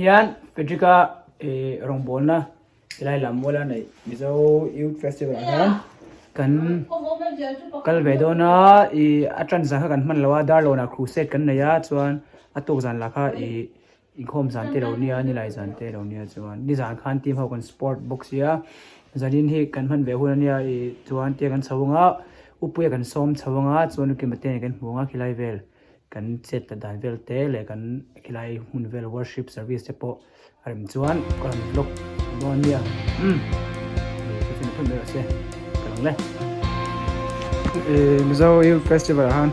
Hian Frederick-a ih rawngbawlna helai lam muala neih Mizo Youth Festival ah hian kan kal ve dawn a ih a tan zan kha kan hman lo a Darlawnah crusade kan nei a chuan a tuk zan lah kha ih inkhawm zan te lo nia nilai zan te lo nia chuan nizan khan team ho kan sport bawk sia zanin hi kan hman ve hun ania ih chuan tia kan chho anga upuia kan sawm chho anga chuan ukimate kan hmu anga khilai vel. Kan chet ta dan vel te leh kan khilai hmun vel worship service te pawh a rem chuan ka rawn vlog dawn nia umm chu chu ni phawt mai rawh se ka lang le. Mizo Youth Festival ah khan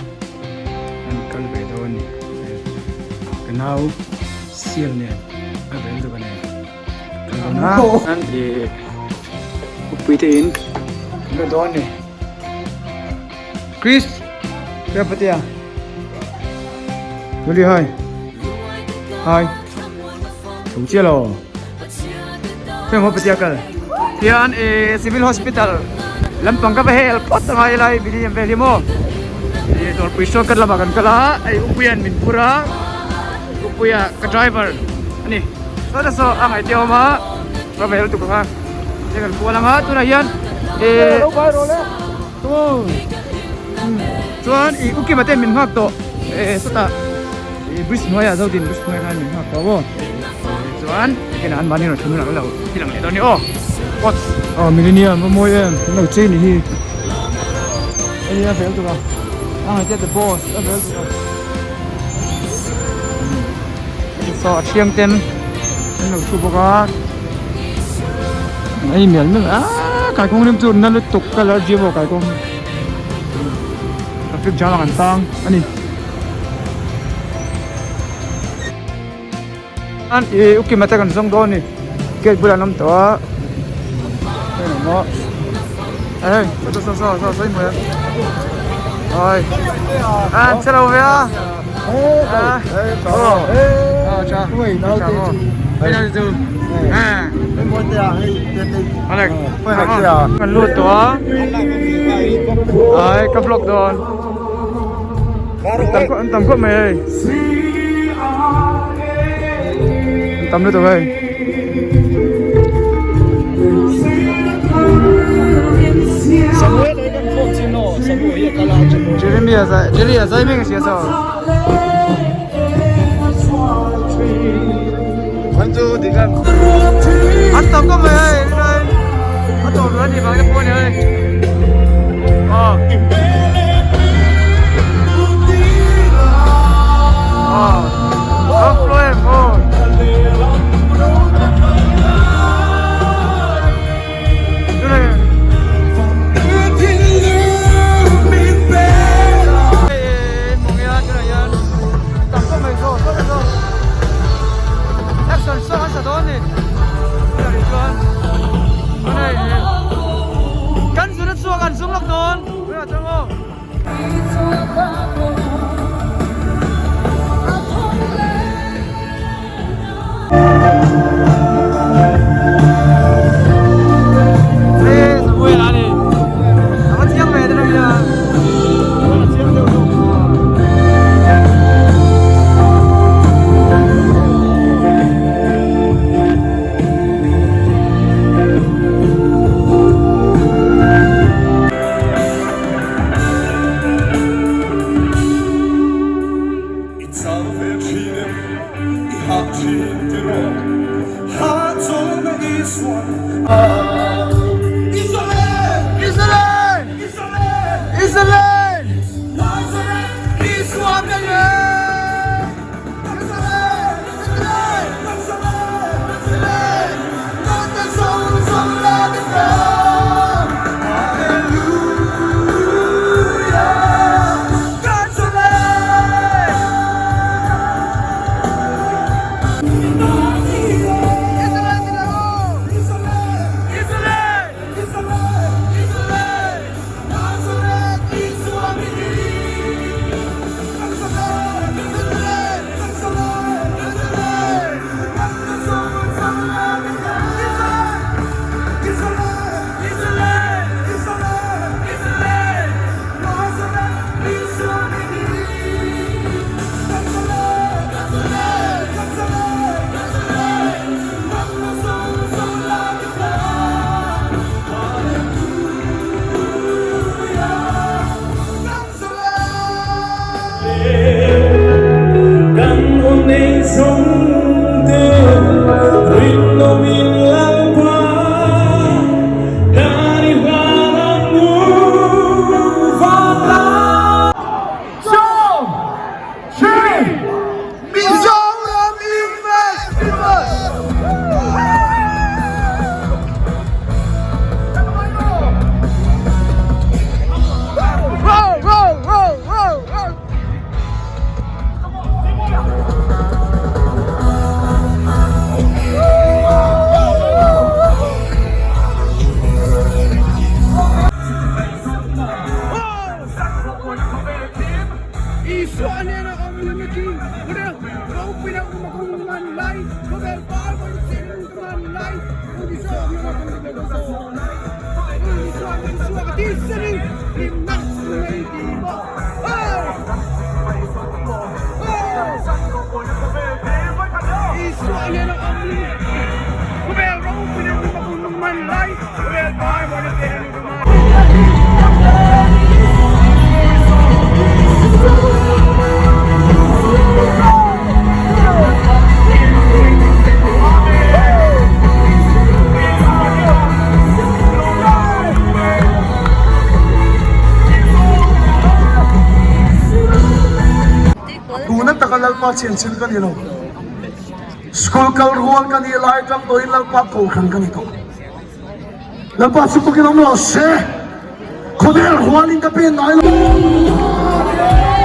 an kal ve dawn a ni ka nau siam nen a vel deuh a nen ka dawn a an ih upui te in kan la dawn a ni. Chris Rapatia Luli hi Hi Đúng chưa lo Phê mo patia kal Tian e Civil Hospital lampang ka va hel phawt angai lai bili em vel hi maw e dawrpui shortcut lamah kan kal a hei upuian min phur a upuia ka driver ani saw ta saw a ngaihte awm a ka va hel tuk ang a hei kan kual ang a tunah hian e Chuan ih ukima ten min nghak tawh eh sawtah ih bridge hnuaiah Zodin bridge hnuaiah khan min nghak tawh maw chuan kinah an mahni rawn thun hunah kan lo ti lang leh dawn a ni aw pots aw millennium a mawi em an lo chei ni hi hei a vel tur a a ngaihtuah the boss a vel tur a saw a thiang ten an lo thu bawk a. Ei mial mial a kaikawng rim chu na lutuk colour gym aw kaikawng traffic jam ah kan tang a ni an ih ukima te kan zawng dawn a ni gate bulah an awm tawh a hei ang maw hei saw saw saw saw saw hmuh ai a chhe lo ve a Kan lut tawh a ai ka vlog dawn an tam khawp mai hei an tam lutuk hei. Jeremy a zai Jerry a zai mek a hria saw. An tam khawp mai hei a tawp lo a ni vang te pawh a ni hei aw aw aw flow em aw. Tuna taka Lalpa chianchil ka ni lo. School kal rual ka nih lai atang tawhin Lalpa kohhran ka ni tawh. Lalpa chu pakin awm lo se, khawvel rualin ka pen ngai lo.